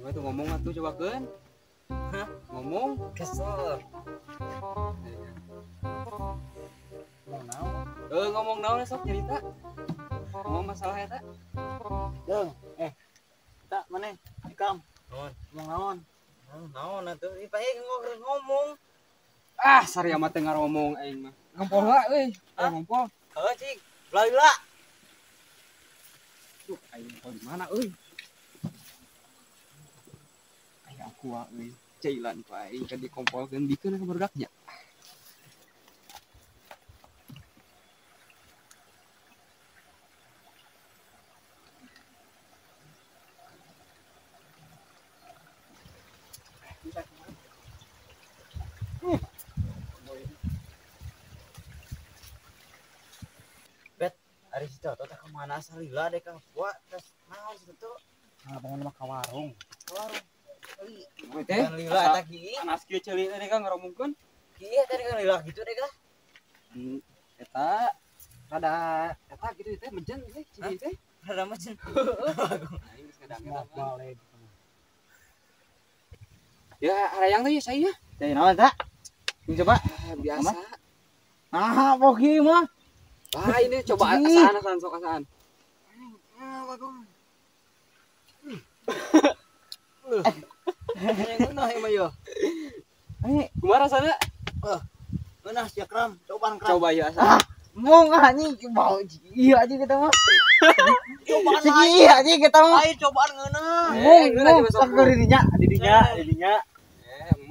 Coba tuh ngomong atuh cobakeun. Hah? Ngomong kesel. Ngomong naon? Ngomong naon sok cerita. Ngomong masalah eta. Deung, tak maneh ikam. Naon? Ngomong naon? Naon atuh ieu pae ngomong. Ah, sari amat teh ngaromong aing mah. Ngompol lah euy. Ngompol. Heuh cing. Ulah. Tuh aing ngompol di mana euy? Aya aku euy. Cailan ku aing kan dikompolkeun bikeun ka barudaknya. Bet, ari si Toto teh kemana salila deh ka gua tes naon si Toto? Nah, bangun mah ka warung. Ka warung. Teh, lila eta kieu. Panas kieu ceuli teh ka ngaromongkeun. Kieu teh kan lila gitu deh ka. Eta rada eta gitu teh mejen teh ciri teh. Rada mejen. Aing geus ngadangen mah. Ya, arayang teh saya. Cai naon eta? Coba biasa. Ah, poki mah. Wah, ini coba asaan asaan sok asaan. Yang ngeunah ieu mah yeuh. Kumaha rasana? Ngeunah sia kram, cobaan kram. Coba ya asaan. Mung anjing bau iya anjing kita mah. Cobaan iya anjing kita mah. Ayo cobaan ngeunah. Mung mung sok didinya, didinya, didinya.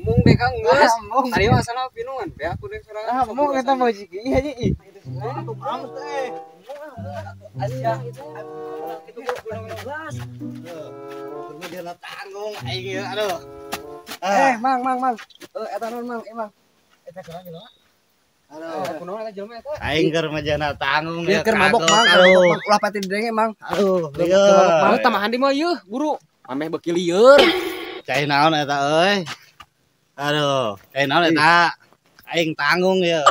Mung deh Kang geus. Tadi mah asalna pinuan, be aku deh sorangan. Ah, mung eta mau ciki iya anjing. Tuh kram teh. Asia itu gunung gas. Kemudian tanggung aing ieu aduh. Mang mang mang. Eta naon mang emang. Eta kunaon jelema? Aduh, kunaon eta jelema eta? Aing keur majana tanggung ya. Keur mabok mang. Ulah pati didenge mang. Aduh, lieur. Tambahan di mah ieu, buru. Ameh beuki lieur. Cai naon eta euy? Aduh, cai naon eta? Aing tanggung ieu.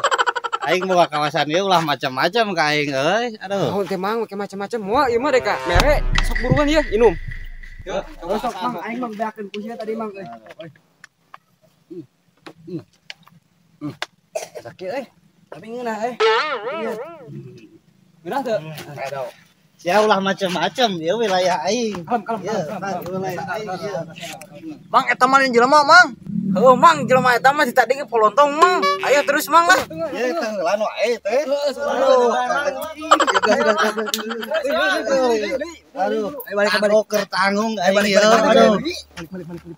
Aing boga kawasan ieu ulah macam-macam ka aing euy. Aduh. Naon teh mang make macam-macam moal ieu mah deh ka. Mere sok buruan ieu inum. Yo, sok mang aing mang beakeun ku sia tadi mang euy. Sakit euy. Tapi ngeunah euy. Ngeunah teu? Aduh. Sia ulah macam-macam ieu wilayah aing. Kalem kalem. Wilayah aing ieu. Mang eta mah jelema mang. Heuh mang jelema eta mah tadi ge polontong mang. Ayo terus mang lah. Ye tenggelan wae teh. Aduh. Aduh, balik balik keur tanggung aing ieu. Aduh. Balik balik balik.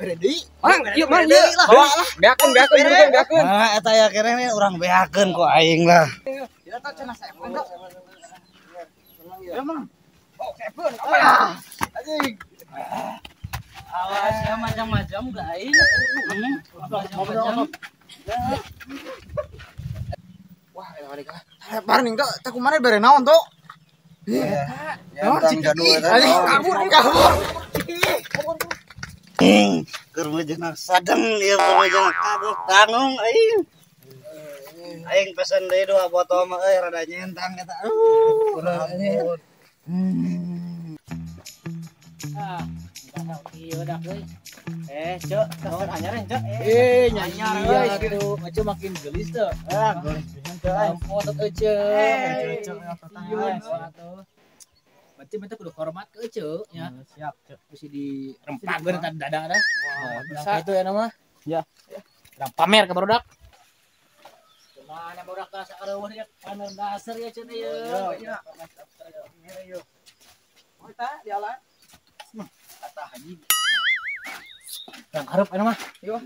Ready? Mang, ieu mang ieu. Bawa lah. Beakeun beakeun beakeun beakeun. Nah, eta ya kene urang beakeun ku aing lah. Ya eta cenah saepeun da. Ya mang. Oh, saepeun apa? Anjing. Awas ya macam-macam gak aing. Macam-macam. Wah, eta balik lah. Bar ning teh kumaha bere naon tuh? Naon cik kabur kabur. Keur mejana sadeng ieu mejana kabur tanggung aing. Aing pesen deui 2 botol mah euy rada nyentang eta. Aduh. Ah. Iya dak euy. Cek, naon anyar cek. Anyar euy gitu. Ece makin gelis teu. Ah, gelis pisan teu. Ampun ece. Ece atuh. Berarti beta kudu hormat ke ece nya. Siap, cek. Mesti dirempakeun eta dada dah. Bisa itu ya nama. Ya. Urang pamer ka barudak. Kumaha barudak ka sakareuweuh ya pamer dasar ya cenah ieu. Iya. Oh, eta dialan. Kata haji. Yang harap anu mah. Yo.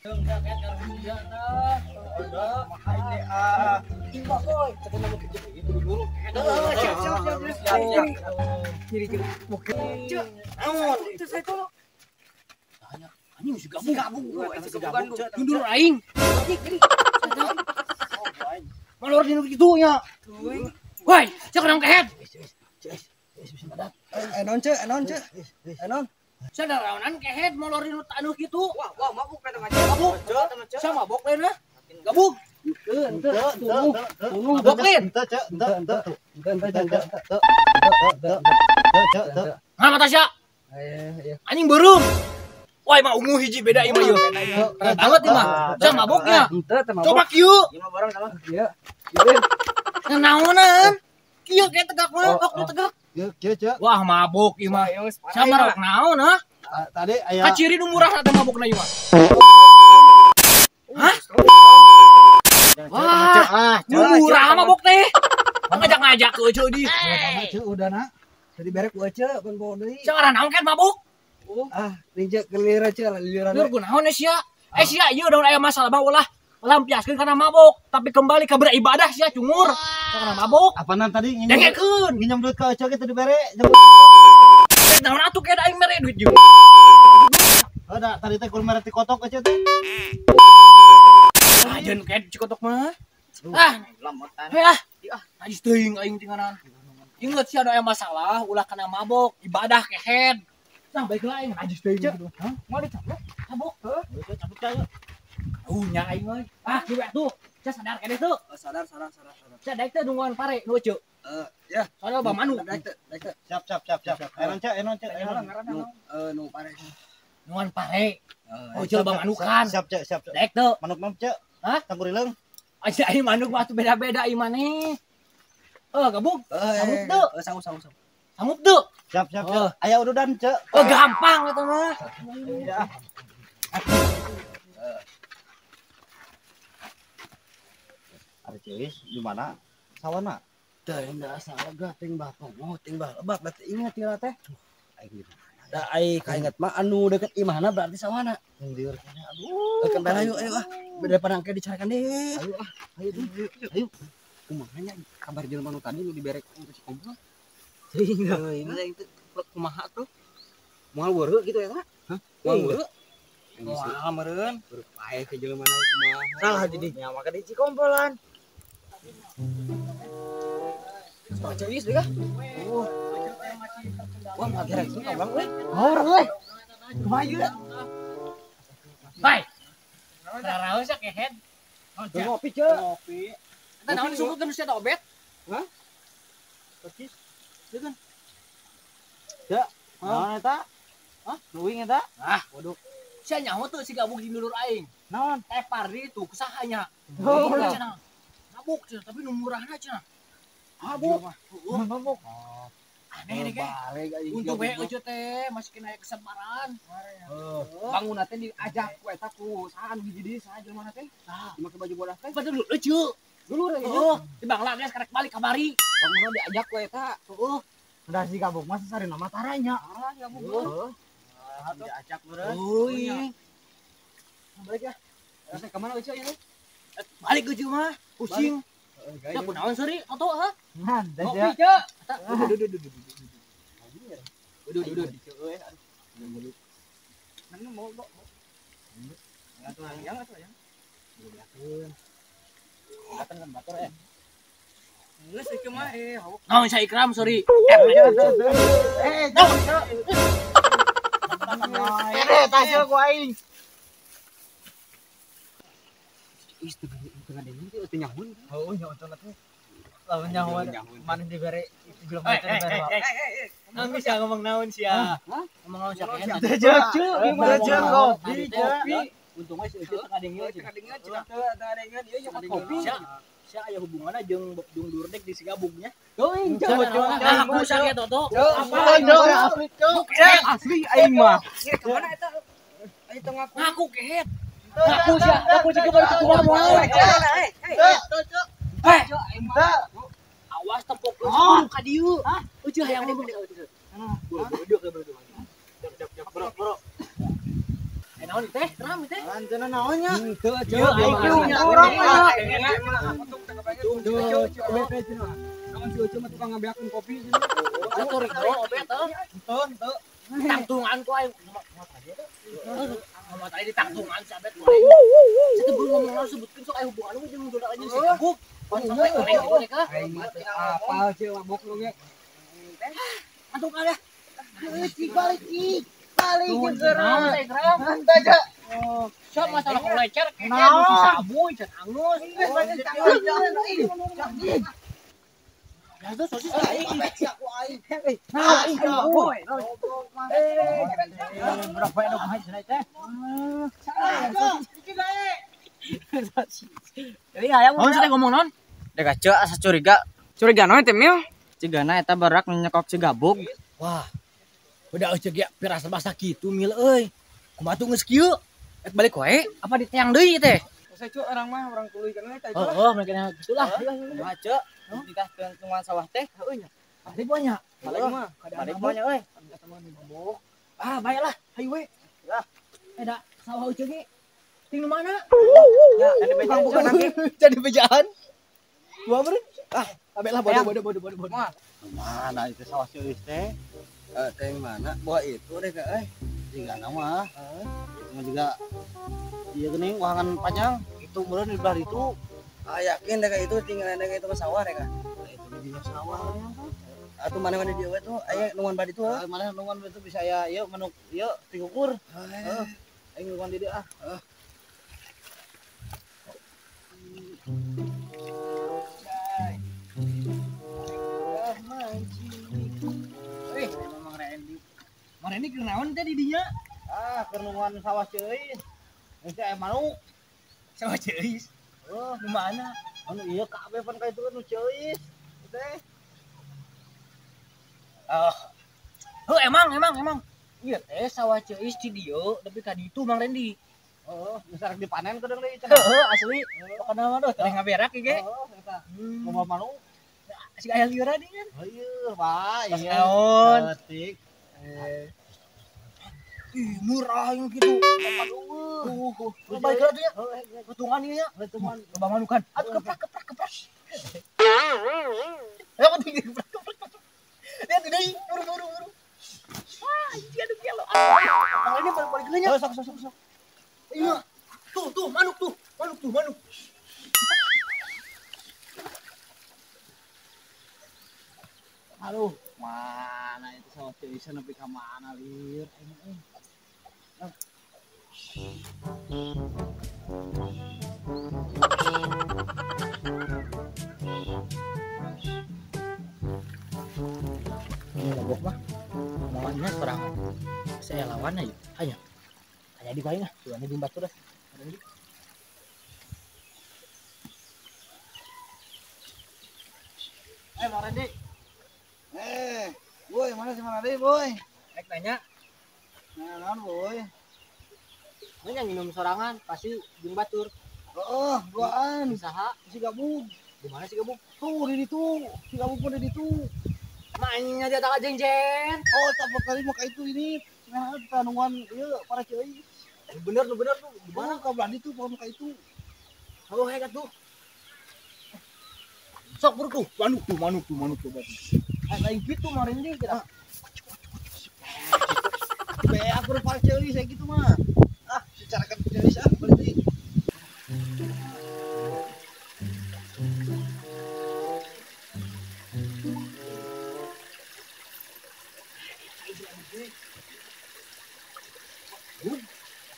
Deung dak ket karunya tah. Ini ah. Imbah euy, cenah nama kerja ieu buru-buru. Siap siap siap siap. Kiri kiri. Oke. Cek. Naon? Itu saya tolong. Tanya, anjing geus gabung. Gabung, Gabung. Mundur aing. Malor dinu kitu nya. Woi, cek urang kehet. Enon cek, enon cek. Enon. Sadaraonan kehet molor dinu tanu kitu. Wah, wah mabuk eta mah. Mabuk. Sama mabok lain lah. Gabung. Henteu, henteu. Mabok lain. Henteu, cek, henteu, henteu. Henteu, henteu, henteu. Teu. Nah mata sia. Anjing beureum. Wah, emang ungu hiji beda ieu mah ieu. Keren banget ieu mah. Sia maboknya. Coba kieu. Ieu mah barang salah. Ieu. Naonan? Kieu kayak tegak mah, ok tegak. Kieu kieu. Wah, mabok ieu mah. Sama rok naon hah? Tadi aya kaciri nu murah teh mabokna ieu mah. Hah? Wah, nu murah mabok teh. Ngajak-ngajak ke euceu di. Euceu udah na. Tadi berek ku euceu pan bawa deui. Sia naon kan mabok? Ah, rinjek kelir aja lah liliran. Lur kunaon sia? Eh sia ieu daun aya masalah mah ulah lampiaskeun kana mabok, tapi kembali ke beribadah sia cungur. Kana mabok. Apaanan tadi dengekeun. Nginjem duit ka euceu kitu dibere. Naon atuh kedah aing mere duit jeung. Oh, da tadi teh kur mere ti kotok euceu teh. Ajeun ked cikotok mah. Ah, lamotan. Heh ah. Najis teuing aing tinggalan. Ingat sia aya masalah ulah kana mabok, ibadah kehed. Nah, baiklah aing najis teuing gitu. Hah? Mau dicabut? Cabut. Heuh, cabut ka. Nya aing euy. Ah, kieu atuh. Sia sadar keneh teu? Sadar. Sia daek teh nungguan pare nu eceu. Ya. Soalnya loba manuk. Daek teu. Siap. Enon cek. Nu pare. Nungguan pare. Oh, eceu loba manukan. Siap cek, siap. Daek teu. Manuk mah cek. Hah? Tanggurileng. Aja aing manuk mah atuh beda-beda ieu maneh. Gabung. Sanggup teu? Sanggup. Sanggup teu? Siap. Aya ududan cek. Oh, gampang eta mah. Ya. Ada celis di mana? Sawana. Teu da salah ting bah pongo, ting bah lebak berarti ingat tira teh. Aing di mana? Da ai kainget mah anu deket imahna berarti sawana. Lieur kene aduh. Keun ayo ayo ah. Daripada engke dicarikan deui. Ayo ah, ayo ayo. Kumaha nya kabar jelema nu tadi nu dibere ku si Kompol? Teuing teh kumaha tuh? Moal weureu gitu eta? Hah? Moal weureu? Moal meureun. Paeh ke jelema na kumaha. Salah jadi nyawa ka di Cikompolan. Celis deh kah? Wah, mah gerek tuh bang euy. Haur euy. Kumaha ieu? Bai. Raraos ya kehed. Ngopi ceu. Ngopi. Eta naon disebutkeun sia obet? Hah? Percis. Ieu kan. Ya, naon eta? Hah? Luwing eta? Ah, waduh. Sia nyaho teu si gabung di dulur aing. Naon? Teh pardi tuh kusaha nya. Oh, cenah. Mabuk cenah, tapi nu murahna cenah. Mabuk. Mabuk. Aneh deh ge. Untung we euceu teh masih kena aya kesabaran. Bangun teh diajak ku eta ku saha anu hiji deui saha jelema teh? Tah, make baju bodas teh. Padahal dulu euceu. Dulur ya. Oh, di Bangladesh karek balik kamari. Bangunna diajak ku eta. Heeh. Udah si gabung mah sasari nama taranya. Arah gabung. Heeh. Diajak meureun. Euy. Balik ya. Terus ka mana euceu ieu? Balik euceu mah. Pusing. Ya kunaon seuri toto ha? Nah, Ngopi ceu. Duh. Duh euy. Aduh. Nang mau kok. Atuh hayang atuh hayang. Bedakeun. Datang kan batur eh. Geus ieu mah hawak. Naon sia Ikram sorry. Eh, Naon? Eh, tasnya ku aing. Ih, teu ngadengeun teh teu nyahoan. Heuh, nyahoan teh. Lamun nyahoan maneh dibere itu jelema teh dibere. Naon bisa ngomong naon sia? Ngomong naon sia kehed. Ceu, ceu kopi, kopi. Untung we si Euceu teu ngadengeun. Teu ngadengeun cenah. Teu ngadengeun ieu nyokot kopi. Sia aya hubunganna jeung durdek di Sigabungnya. Teuing, ceu. Nah, aku sia ge toto. Asli, ceu. Asli aing mah. Ka mana eta? Aing teu ngaku. Ngaku kehed. Ngaku sia, ngaku jeung baru kumaha moal. Eh, awas tempok euceu ka dieu. Euceu hayang ngomong. Bro, bro. Naon teh? Kram teh? Lanceuna naon nya? Henteu Ieu aing urang mah. Ceu, obet cenah. Naon si Euceu mah tukang ngabeakeun kopi cenah. Atuh riko obet teh. Henteu, henteu. Tangtungan ku aing. Ngomong tadi ditangtungan si abet ku aing. Saya teh belum ngomong naon sebutkeun sok aya hubungan jeung dulur anjing si Gabuk. Sampai oleng gitu teh kah? Aing mah teu apal ceu mabok lu ge. Antung ada. Cik balik cik. Balik jeung Naon teh Ikram? Henteu, ceu. Siap masalah kolecer kehed nu sabu can angus. Ya tuh sosis aing aku aing. Nah, aing boy. Berapa enak mah cenah teh. Jadi hayang Naon sih ngomong naon? Dek aja asa curiga. Curiga naon teh Mil? Cigana eta barak nyekok Cigabug. Wah. Udah euy ge pirasa basa kitu Mil euy. Kumaha tuh geus kieu? Ek balik wae apa diteang deui teh? Saya cuk orang mah orang tuluy kana eta. Heeh, mereka gitulah. Kumaha ceu? Nikah tungguan sawah teh. Heueuh nya. Balik banyak. Balik mah. Balik mah euy. Ah, baiklah. Hayu we. Lah. Ada sawah euy ge. Ting nu mana? Ya, ada bejaan bukan lagi. Jadi bejaan. Dua beureun. Ah, abek lah bodoh. Mana itu sawah Ceuis teh? Teh mana? Buah itu deh ka euy. Jigana mah. Itu mah juga ieu geuning wahangan panjang itu meureun di belah itu. Ah, yakin deh ka itu tinggal deh ka itu sawah deh ka. Itu di sawah. Atuh mana-mana di dieu tuh aya nungan badi tuh. Mana nungan itu bisa aya ieu manuk ieu tikukur. Heeh. Aing nungan di dieu ah. Heeh. Mang Randy. Mang Randy keur naon teh di dinya? Ah, keur nungan sawah Ceuis. Geus aya manuk. Sawah Ceuis. Heuh, nu mana? Anu ieu kabeh pan ka itu nu Ceuis. Teh. Ah. Heuh, emang. Ieu teh sawah Ceuis di dieu nepi ka ditu Mang Randy. Heeh, geus arek dipanen kedeung deui cenah. Heeh, asli. Pokona mah duh teh ngaberak ieu ge. Heeh, eta. Loba manuk. Asik aya lieuran ieu kan. Heueuh, Pak. Iya. Naon? Ketik. Ih, murah yang gitu. Tuh, balik lagi ya. Hitungan ieu nya. Hitungan loba manukan. Atuh keprak. Ayo tinggi keprak. Lihat deui, buru. Wah, anjing aduh gelo. Mang ini balik lagi nya. Sok. Iya. Tuh, manuk tuh. Manuk. Aduh, mana itu sawah Ceuis nepi ka mana lieur aing euy. Ini mabok mah. Lawannya sorangan. Saya lawan aja. Hanya. Hanya di paling lah. Tuannya di batu dah. Mang Randy. Boy, mana sih Mang Randy, boy? Rek nanya. Nah, naon, boy? Mana yang minum sorangan pasti jeung batur. Heeh, duaan. Saha? Si Gabug. Di mana si Gabug? Tuh, di ditu. Si Gabug pun di ditu. Mainnya dia tak jeng-jeng. Oh, tak kali mau ka itu ini. Nah, tanungan ieu para ceuis. Bener tuh. Di mana ka belah ditu, pohon ka itu. Oh, hebat tuh. Sok buru tuh, manuk tuh. Lain gitu Mang Randy kita. Be aku para ceuis kayak gitu mah. Ah, secara kan ceuis ah berarti.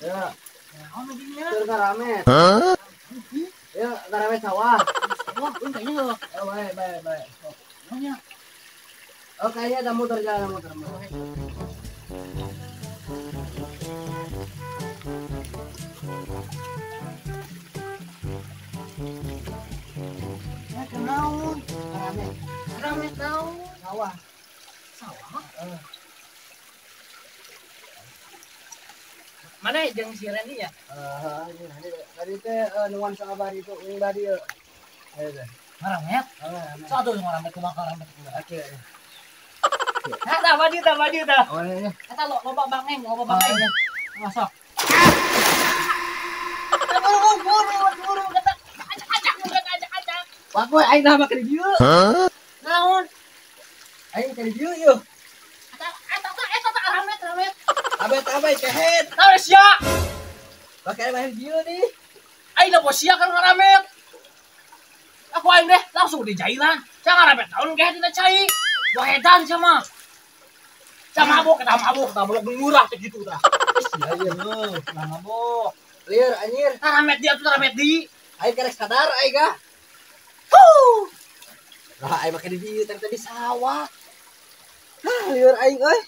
Ya. Naon begini ya? Keur ngaramet. Ya, ngaramet sawah. Wah, ini kayaknya loh. Oh, baik. Naonnya? Oh, kayaknya ada motor jalan motor. Ya, kenaon? Ngaramet. Ngaramet naon? Sawah. Sawah? Mana jeung si Randy ya? Tadi teh nuan sawah itu ung badi ieu. Ayo teh. Ngaramet? Ngaramet. Satu ngaramet kumaha ngaramet. Oke. Nah, tah maju tah. Oh, iya. Eta loba bangeng, loba bangeng. Masuk. Buru kata. Acak acak. Wah, boy aing tah make di dieu. Naon? Aing ke di dieu ieu. Eta eta ramet. Abe kehet. Tahu sia. Pakai main dieu nih. Aing da sia kan ngaramet. Aku aing deh langsung di jailan. Sia ngaramet tahun kehet dina cai. Wah edan sia mah. Sia mabok, eta mabok, tah mabok murah teh kitu tah. Sia ieu heuh, nah mabok. Lieur anjir. Tah ramet dia tuh ramet di. Aing kerek sadar aing ga. Huh. Lah aing make di dieu tadi sawah. Hah, lieur aing euy.